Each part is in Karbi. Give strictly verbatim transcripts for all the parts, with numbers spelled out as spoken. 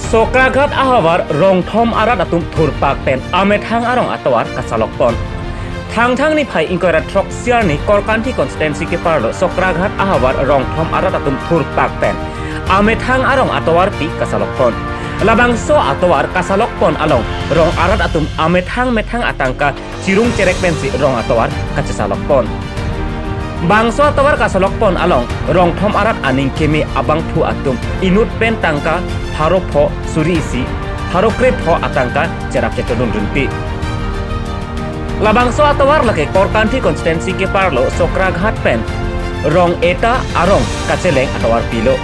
Sokraghat ahavar rongthom arat atum thurpak pen amethang arong atovar kasalok pon. Thangthang niphai ingkoi ra throksi arni Korkanthi constituency keparlo Sokraghat ahavar rongthom arat atum thurpak pen amethang arong atovarpi kasalok pon. Labangso atovar kasalok pon along rong arat atum amethang methang atangka chirung cherek pensi rong atovar kachesalok pon. Bangso atovar kasalok pon along rongthom arat aning keme abangphu atum inut pen tangka pharo pho suri isi, pharo krepho atangka cherap chetodun rinti. Labangso atovar lake Korkanthi constituency keparlo Sokraghat pen rong eta arong kacheleng atovarpilo.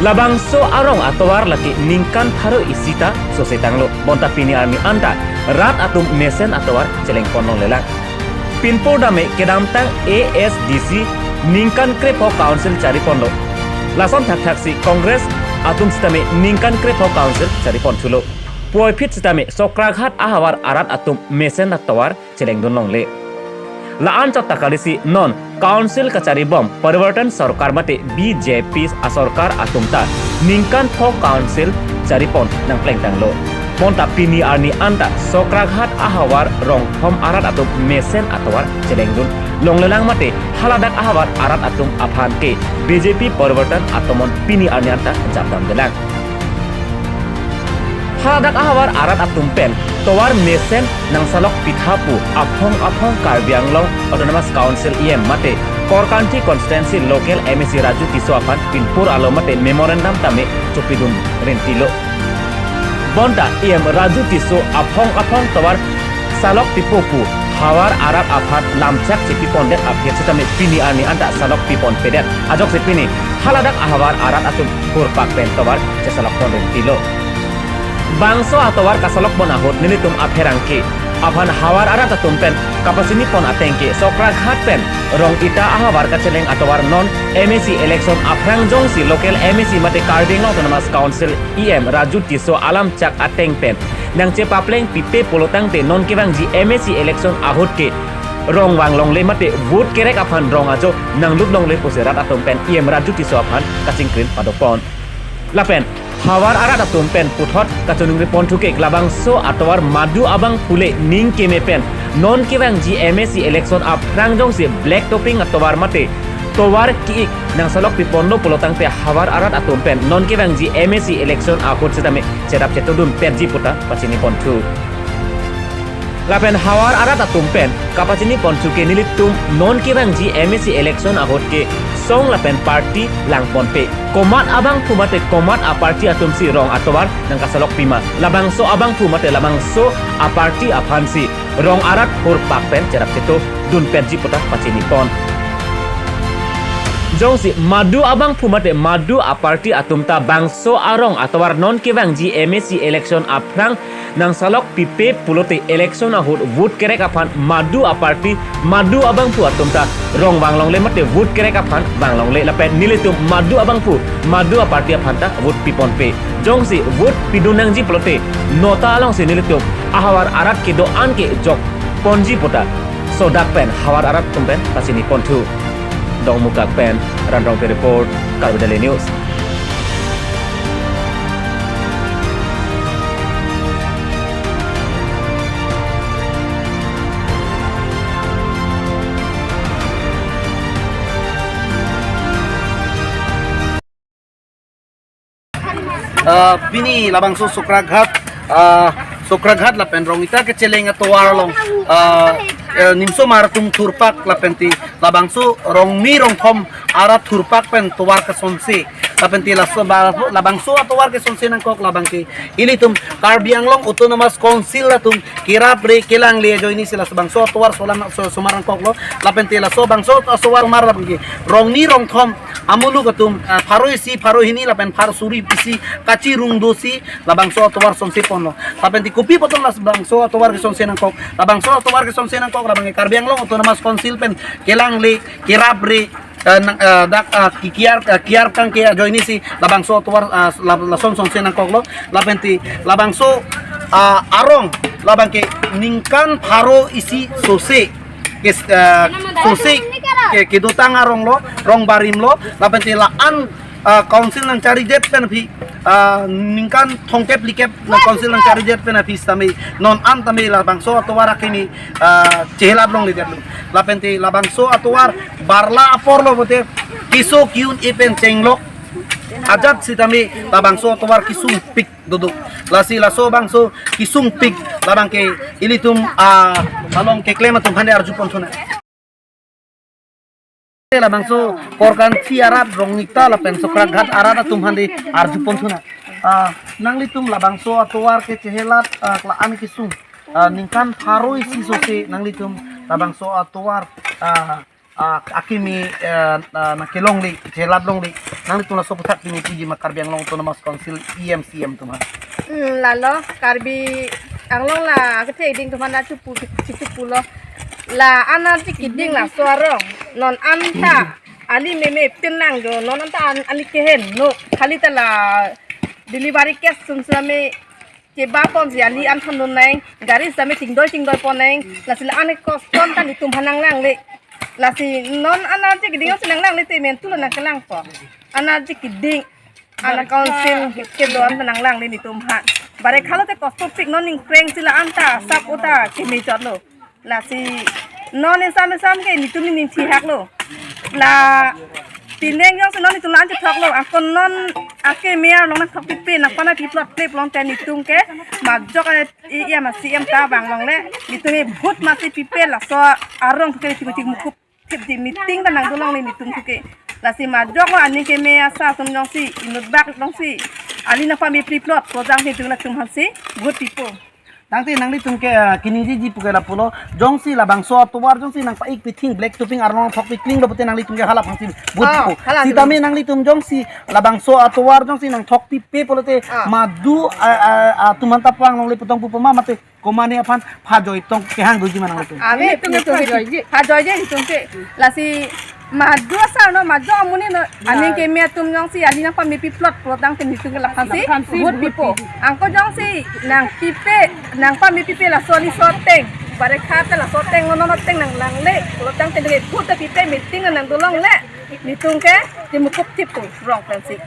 Labangso arong atovar lake ningkan pharo isi ta sose tanglo. Bonta pini arni anta rat atum mesen atovar cheleng pon longlelang. Pinpur dame kedamtang A S D C ningkan krepho council chari ponlo. Lason thakthaksi Congress atum sitame ningkan krepho council chari ponthulo. Puvoiphit sitame Sokraghat ahavar arat atum mesen atovar chelengdun longle. La-an chot ta kalisi non council kachari bom Parivartan Sorkar mate B J P asorkar atum ta ningkan pho council chari pon nangpleng tanglo. Bonta pini arni anta Sokraghat ahavar rongthom arat atum mesen atovar chelengdun longlelang mate haladak ahavar arat atum aphan ke B J P Parivartan atomon pini arni anta japdamdelang. Haladak ahavar arat atum pen tovar mesen nangsalok pitha pu aphong aphong Karbi Anglong Autonomous Council E M mate Korkanthi constituency local M A C Raju Tisso aphan pinpur alo mate memorandum tame chopidun rintilo. Bonta E M Raju Tisso aphong aphong tovar salok pipo pu havar arat aphan lamchak chepi pondet aphi sitame pini arni anta salok pi ponpedet. Ajoksi pini haladak ahavar arat atum thurpak pen tovar chesalok pon rintilo. Bangso atovar kasalok pon ahut nelitum apherangke aphan havar arat atum pen kapachini pon ateng ke Sokraghat pen rong eta ahavar kacheleng atovar non M A C election aphrang jongsi local M A C mate Karbi Anglong Autonomous Council E M Raju Tisso alamchak ateng pen nangchepapleng pipe pulotangte non kevangji M A C election ahut ke rong vang longle mate vote kerek aphan rong ajo nanglut longle pusi rat atum pen E M Raju Tisso aphan kachingkrin padopon. Lapen havar arat atum pen puthot kachiningri ponthu ke labangso atovar madu abangphu le ning keme pen non kevangji M A C election aphrang jongsi black topping atovar mate tovar ki-ik nangsalok pi ponlo pulotangte havar arat atum pen non kevangji M A C election ahut sitame cherap chetodun petji puta pachini ponthu. Lapen havar arat atum pen kapachini ponthu ke nelitum non kevangji M A C election ahut ke song lapen party lang ponpe. Komat abangphu mate komat aparty atumsi rong atovar nangkasalok pima. Labangso abangphu mate labangso aparty aphansi rong arat thurpak pen cherap chetodun petji puta pachini pon. Jongsi madu abangphu mate madu aparty atum ta bangso arong atovar non kevangji M A C election aphrang nangsalok pipe pulote election ahut vote kerek aphan madu aparty madu abangphu atum ta rong vang longle mate vote kerek aphan vang longle lapen nelitum madu abangphu madu aparty aphan ta vote pi ponpe. Jongsi vote pidun nangji pulote nota alongsi nelitum ahavar arat kedo-an ke jok ponji puta sodak pen havar arat atum pen pachini ponthu. Dongmukak pen Ran Rongpi report, Karbi Daily News. Ah, pini labangso Sokraghat, ah, Sokraghat lapen rong eta kecheleng atovar along, ah, eh, nimso mar atum thurpak lapen ti labangso rongni rongthom arat thurpak pen tovar kesonse lapen ti laso ba-, labangso atovar kesonse nangkok labang ke ilitum Karbi Anglong Autonomous Council atum kerap re kelang le ajoine si laso bangso atovar solam so-, somar nangkoklo lapen ti laso bangso atovar mar labang ke rongni rongthom amuluk atum, ah, pharo isi, pharo hini lapen pharo suri isi kachirung dosi labangso atovar sonse ponlo. Lapen ti kopi apot labangso atovar kesonse nangkok. Labangso atovar kesonse nangkok labang ke Karbi Anglong Autonomous Council pen kelang le kerap re, eh, nang, eh, dak, ah, ki-, kiar, eh, kiar kang ke ajoine si labangso atovar, ah, la-, lason sonse nangkoklo. Lapen ti labangso, ah, arong labang ke ningkan pharo isi sose ke, eh, sose ke, kedotang arong lo, rong barim lo, lapen ti la-an ah, council nangcharidet pen aphi, ah, ningkan thomkep phlikep nang council nangcharidet pen aphi sitame non an tame labangso atovar akimi, ah, chehelat longledetlo. Lapente labangso atovar barla aporlo pote keso ki-un-e pen chenglok ajat sitame labangso atovar kesungpik dodok. Lasi laso bangso kesungpik labang ke ilitum, ah, along keklem atum aphan arjuponthunang. Labangso Korkanthi arat, Rongnikta lapen Sokraghat arat atum aphan arjuponthunang. Ah, nanglitum labangso atovar ke chehelat, ah, la-an kesung, ah, ningkan pharo isi sose nanglitum labangso atovar, ah, ah, akimi, eh, ah, nangkelongle, chehelat longle, nanglitum laso aputhak pini piji ma Karbi Anglong Autonomous Council E M C E M atum aphan? Hmm, lalo, Karbi Anglong la kethe ding atum aphan na chupu, chupu lo. La-an arje keding laso arong. Non anta ali meme pinang jo, non anta an-, ali keheno. Khali ta la delivery case sum same kebapon si ali an thandun nang, gari same chingdoi chingdoipon nang, lasi la-an kosto anta netum aphan nanglangle. Lasi non an arje keding si nanglangle te mentu la nangkelangpo. An arje keding, an council kedo an nanglangle netum aphan. Barekha lote kostopik non ningkreng si la-anta sap uta kemejotlo. Lasi non esam esam ke netum ning thihaklo. La pineng jongsi non netum la-an chethoklo. Ako non akimi arlong nangthok pipe, nangpanai piplot plip longte netum ke majok a E M a C M ta vang longle. Netum ke vote masi pipe, laso arong ke tik tik mukup thip di meeting ta nangdolongle netum ke. Lasi majok lo aning keme asa atum jongsi inut bak jongsi ali nangpame piplot prodang ke jula atum aphansi vote pipo. Tangte nanglitum ke, ah, keningjeji puke lapulo, jongsi labangso atovar jongsi nangpa-ik pithing, black topping arlong thok pikling lo pote nanglitum ke hala aphansi vote Oh, pipo. Hala sitame nanglitum jongsi labangso atovar jongsi nangthok pipe pulote Ah. madu, ah, ah, ah, atum anta pang longle putong pupo ma mate komane aphan phajoi tong kehang doji ma nanglitum? Ave, netum netum phajoiji. Phajoiji netum ke. Lasi madu asar no, madu amonit no, aning keme atum jongsi ali nangpame piplot, plot tangte netum ke la aphansi Laphansi vote vote pipo. pipo. Ako jongsi nangpipe, nangpame pipe laso ali soteng. Barekha ta laso ateng, non non ateng nanglangle. Plot tangte nang vote pipe meeting nangdolongle. Netum ke chemukup thippo rong pensi.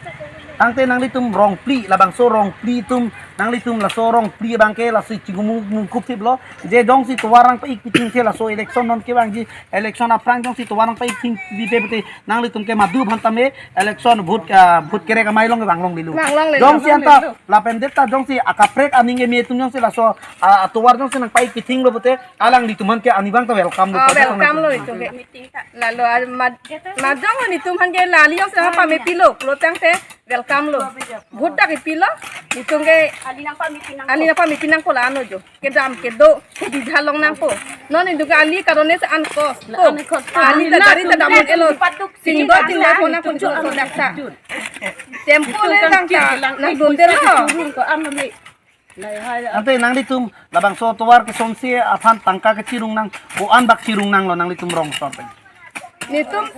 Tangte nanglitum rong phli, labangso rong phli atum, nanglitum laso rong phli abang ke lasi chingmu mukup thiplo. Je jongsi tovar nangpa-ik pithing ke laso election non kevangji, election aphrang jongsi tovar nangpa-ik pithing pipe pute nanglitum ke madu aphan tame election vote, ah, vote kerek amei along vanglonglelo. Vanglonglelo, jongsi anta vanglonglelo. Lapen det ta jongsi akaprek aning keme atum jongsi laso, ah, tovar jongsi nangpa-ik pithing lo pute alanglitum aphan ke arnivang ta welcome lo. Ah, pute welcome lo nanglitum. Netum ke. Lalo ar mad-, majok lo netum aphan ke la ali jongsi nangpame pilo, plot tangte welcome lo. Vote ta kepilo, netum ke ali nangpame pinang, ali nangpame pinangpo la ano jo. Kedam kedo, kedija long nangpo. Non netum ke ali karone si an kosto. An kosto. Ali ta gari ta damon elo. Singdo singdo pon nangpo netum ke dakta. Tempo le lang ta, nangdundelo. Ante nanglitum labangso tovar kesonsi aphan tangka kechirung nang, ko-an bak chirung nanglo nanglitum rong sor pen? Netum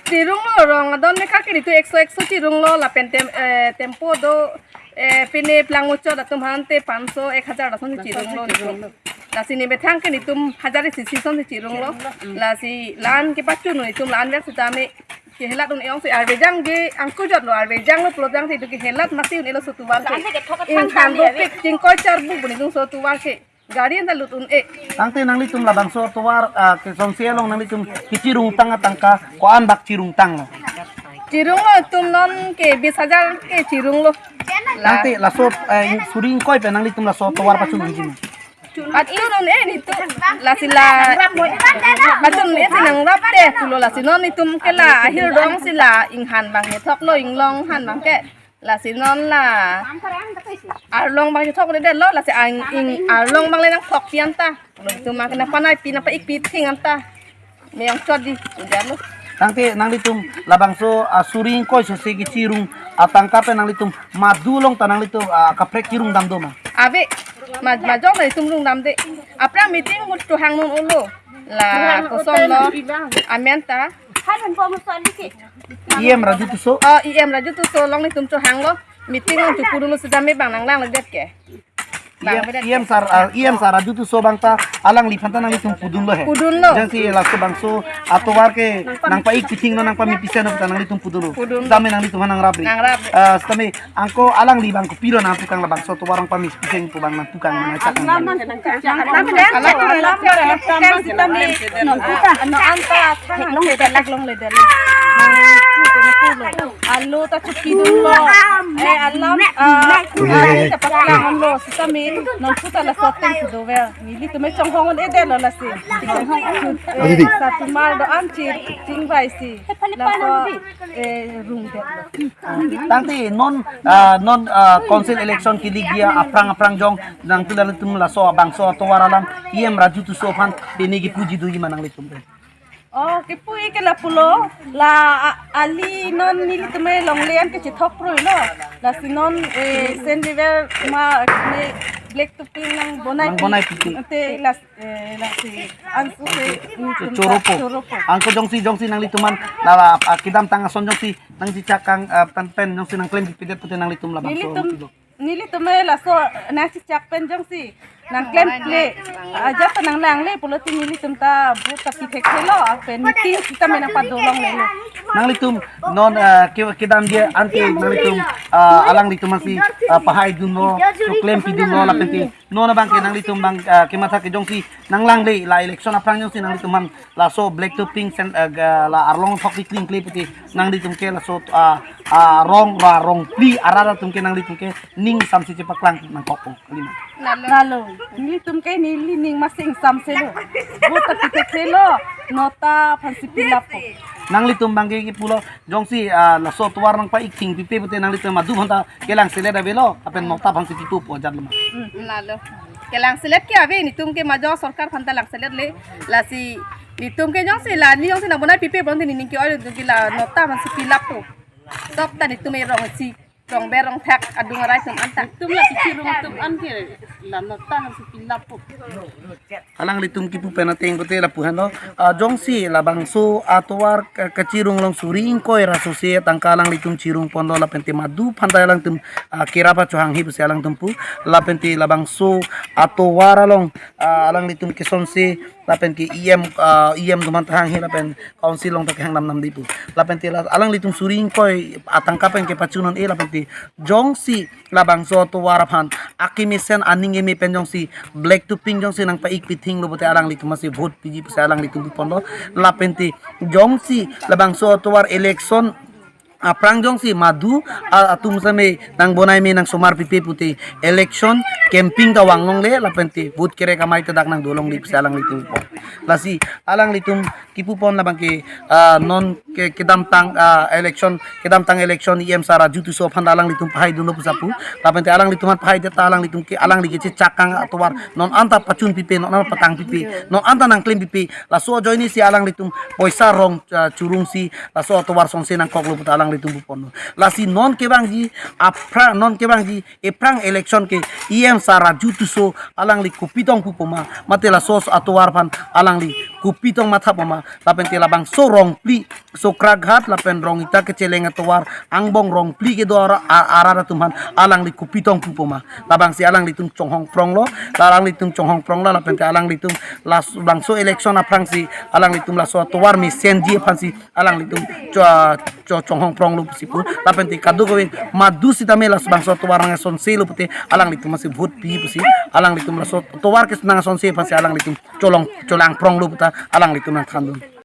chirunglo rong adon mekha ke netum ekso ekso chirunglo lapen tem-, eh, tempo do, eh, pine plang muchot atum aphan te panso ek hajar lason chirunglo netum. Lasi ne methang ke netum hajar isi isi son chirunglo. Lasi la-an kepachun netum la-an vek sitame kehelat un-e ong si arve jangje angkujot lo, arve jang lo plot jangje netum kehelat masi un-elo so tovar ke. Ingkhan dopik chingkoi charbuk netum so tovar ke. Gari anta lut un-e. Tangte nanglitum labangso tovar, ah, kesonsi along nanglitum kechirung tang atangka ko-an bak chirung tanglo? Chirunglo netum non ke bis hajar ke chirunglo. La- Tangte laso, eh, suri ingkoi pen nanglitum laso tovar pachun unji ma? Pachun un-e netum. Lasi la pachun un-e si nangrapte pulo lasi non netum ke la ahir dong si la inghan abang kethoklo, inglong han abang ke. Lasi non la arlong abang kethokledetlo, lasi ang ing arlong abang le nangthok pi anta. Netum abang ke nangpanai pi nangpa-ik pithing anta. Meyang chot di, ujar lo. Tangte nanglitum labangso, ah, suri ingkoi sose kechirung atangka pen nanglitum madu along ta nanglitum, ah, kaprek chirung dam do ma? Ave, ma-, majok netum rung damde. Aphrang meeting mut chohang non ulo. La koson lo amen ta. E M Raju Tisso? Oh, E M Raju Tisso along netum chohanglo. Meeting along chupu dulu sitame bang nanglangledet ke. Bang, E M, beda E M sir, ah, E M sir Raju Tisso abang ta alangliphan ta nanglitum pudunlo he. Pudunlo. Jongsi laso bangso atovar ke nangpa-ik pithing, non nangpame pisen, non ta nanglitum pudunlo. Pudunlo. Sitame nanglitum nangrapre. Nangrapre. Ah, sitame anke alangli abang kopilo nangtukang, labangso atovar nangpame pisen pu abang nangtukang nangchak. Alam, alam, alam, alam, alam, alam, sitame non puta, non anta thang theklongledet, theklongledet. Nang puta, nang pulo. Alo ta chokidunlo. Eh, alam, ah, ah, ta paklanglo. Sitame non puta laso ateng si dover. Nelitum chonghong un-edetlo lasi. Chonghong un-e. Adi, di. Satumar do-an chir chingvaisi. Laso, eh, rungdetlo. Tangte non, ah, non, ah, council election kelikji aphrang aphrang jong nangtum, nanglitum laso bangso atovar alam E M Raju Tisso aphan pini kipuji doji ma nanglitum? Oh, kipu-ik ke lapulo, la, a-, ali non nelitum alongle an kechethok proilo. Lasi non, eh, Saint Xavier ma, ne black to pink nangbonai, nangbonai pi, pi. Te las, eh, lasi ansu ke, mm, choropo. Choropo. Anke jongsi, jongsi nanglitum aphan, la, la, ah, kedamtang ason jongsi nangchechak kang, ah, pen, pen jongsi nangklem pipedet pute nanglitum labangso. Nelitum, nelitum laso nangchechak pen jongsi nangklemkle, ajat ta nanglangle pulote nelitum ta vote ta pithekthelo, pen meeting sitame nangpadolonglelo. Nanglitum non, ah, ke, kedamji ante nanglitum, ah, alanglitum aphansi, ah, pahaidunlo, choklem pidunlo, lapen te non abang ke nanglitum abang, ah, kematha ke jongsi nanglangle, la election aphrang jongsi nanglitum aphan laso black to pink sen, ah, ga, la arlong thok kekling kle pute nanglitum ke laso, ah, ah, rong, ra rong phli arat atum ke nanglitum ke ning samsi chepaklang nangkokpo, kalima. Lalo. Lalo. Nelitum ke neli ning masing samselo. Vote ta pithekthelo, nota aphansi pilappo. Nanglitum abang ke kipulo, jongsi, ah, laso atovar nangpa-ik thing pipe pute nanglitum madu aphanta kelangselet avelo, lapen nota aphansi pipo pu ajatlo ma? Hmm. Lalo. Kelangselet ke ave, netum ke majok sorkar aphanta langselet le. Lasi netum ke jongsi la, ne jongsi nangbonai pipe pulote nening ke-oi dun ke la nota aphansi pilappo. Sok ta netum erong si, rongber rongthak adung arai atum anta. Netum la kechirung atum an ke la nota aphansi pilappo. Alanglitum kipu pen ateng pute lapu henlo. Ah, jongsi labangso atovar ke, kechirung along suri ingkoi ra sose atangka alanglitum chirungponlo, lapen te madu aphanta alangtum, ah, kerap achohanghe pusi alangtum pu. Lapen te labangso atovar along, ah, alanglitum kesonse, lapen ke E M, ah, E M atum aphanta hanghe, lapen council along ta kehang namnamde pu. Lapen te la alanglitum suri ingkoi atangka pen kepachun un-e, lapen te jongsi labangso atovar aphan akemesen aning keme pen jongsi black to pink jongsi nangpa-ik pithinglo pute alanglitum aphansi vote piji pusi alanglitum puponlo. Lapen te jongsi labangso atovar election aphrang jongsi madu a-, atum same nangbonai me nangsomar pipe pute election campaign ta vanglongle, lapen te vote kerek amei ta dak nangdolongle pusi alanglitum pupon. Lasi alanglitum kipupon labang ke, ah, non ke, kedamtang, ah, election, kedamtang election E M sir Raju Tisso aphan alanglitum pahaidunlo pusi pu. Lapen te alanglitum aphan pahaidet ta alanglitum ke, alangli kechechak kang atovar non anta pachun pipe, non anta patang pipe, non anta nangklem pipe, laso ajoine si alanglitum poisa rong, ah, churungsi laso atovar sonse nangkoklo puta alanglitum puponlo. Lasi non kevangji aphrang, non kevangji ephrang election ke E M sir Raju Tisso alangli kopi tong pupo ma, mate laso atovar aphan alangli kopi tong mathapo ma, lapen te labangso rong phli Sokraghat lapen Rongita kecheleng atovar angbong rong phli kedo ara-, a-, arat atum aphan alangli kopi tong pupo ma. Labangsi alanglitum chonghong pronglo, alanglitum chonghong pronglo, lapen te alanglitum las-, labangso election aphrangsi alanglitum laso atovar mesenji aphansi alanglitum cho, cho, chonghong pronglo pusi pu. Lapen te kadokave madu sitame labangso atovar nang sonselo pute alanglitum aphansi vote pi pusi, alanglitum laso atovar ke nang sonse aphansi alanglitum cholong, cholang pronglo puta alanglitum nangthandun.